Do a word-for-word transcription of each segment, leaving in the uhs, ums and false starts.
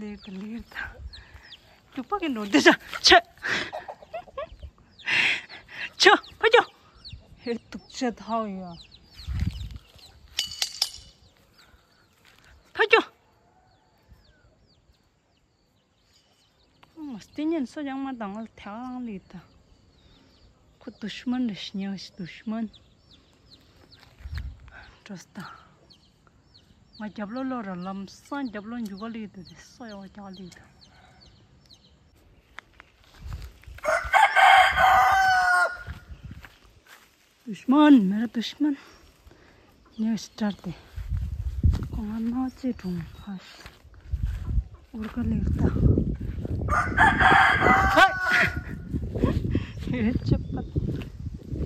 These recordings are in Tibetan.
ལེར་དང་ལེར་དང་། རྒྱུག་པ་གི་འགྲོ་འདི་ཤ་ཆེ། ཆོ་ཕ་ཅོ། ཧེ་དུག་ཆེ་ཐའོ་ཡ། ཕ་ཅོ། ཨ་སྟེ་ཉན་སོ་ཡང་མ་དང་ལ་ཐལ་ལང་ལི་ད། ཁོ་དུཤ་མན་རེ་ཤི་ཉེ་ཤི་དུཤ་མན། འགྲོ་སྟ། ང་རྒྱབ་ལོ་ལོ་ར་ལམ་སང་རྒྱབ་ལོ་འཇུག་ག་ལི་ད་དེ་སོ་ཡོ་རྒྱག་ལི་ད། दुश्मन, मेरा दुश्मन। ཉེ་ཤི་ཏྲར་ཏེ། ཁོང་ང་ནོ་ཅེ་གྲོང་ཧ་ཤི། འུར་ག་ལེར་ཏ། ཧེ་ཅེ་པ།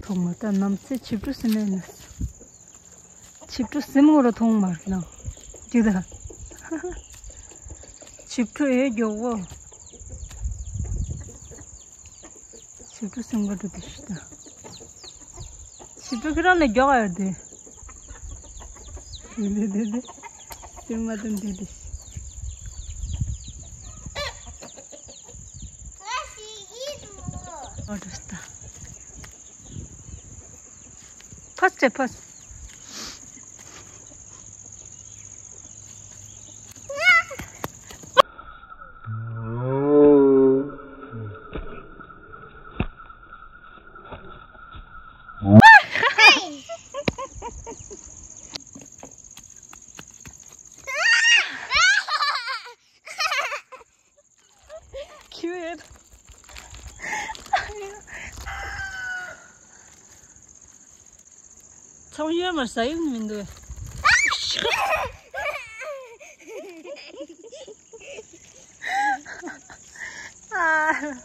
གྲོང་ང་ཏ་ནམ་ཚེ་ཆིབ་ཏུ་སི་མེ་ནུ། ཆིབ་ཏུ་སིམ་འོ་ར་མཐོང་མར་ན། ཅི་ད། ཆིབ་ཏུ་ཨེ་མགྱོགས་བོ། ཆིབ་ཏུ་སིམ་ག་ཏུ་དེ་ཤི་ད། ཆིབ་ཏུ་ཁྱེད་རང་ལས་མགྱོགས་ཨ་ཡོད་དེ། དེ་དེ་དེ་དེ། སིམ་མ་ཏུན་དེ་དེ་ཤི། ཨོ་ཏུ་སི་ད། ཕོས་ཅེ་ཕོས། Cute. ཚོང་ཡོད་མ་ཟ་ཡིན་མི་འདུག་ཨ།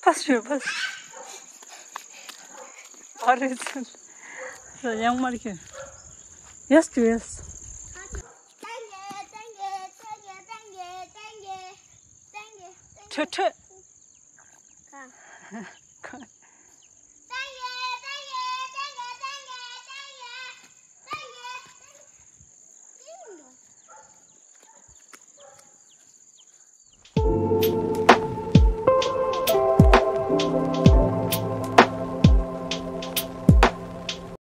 ཕ་སུ་ཕ་སུ། ཨ་རེ་ཚུ། ཡང་མར་ཁྱེར། Yes to yes. ཁྲོད་ཁྲོད།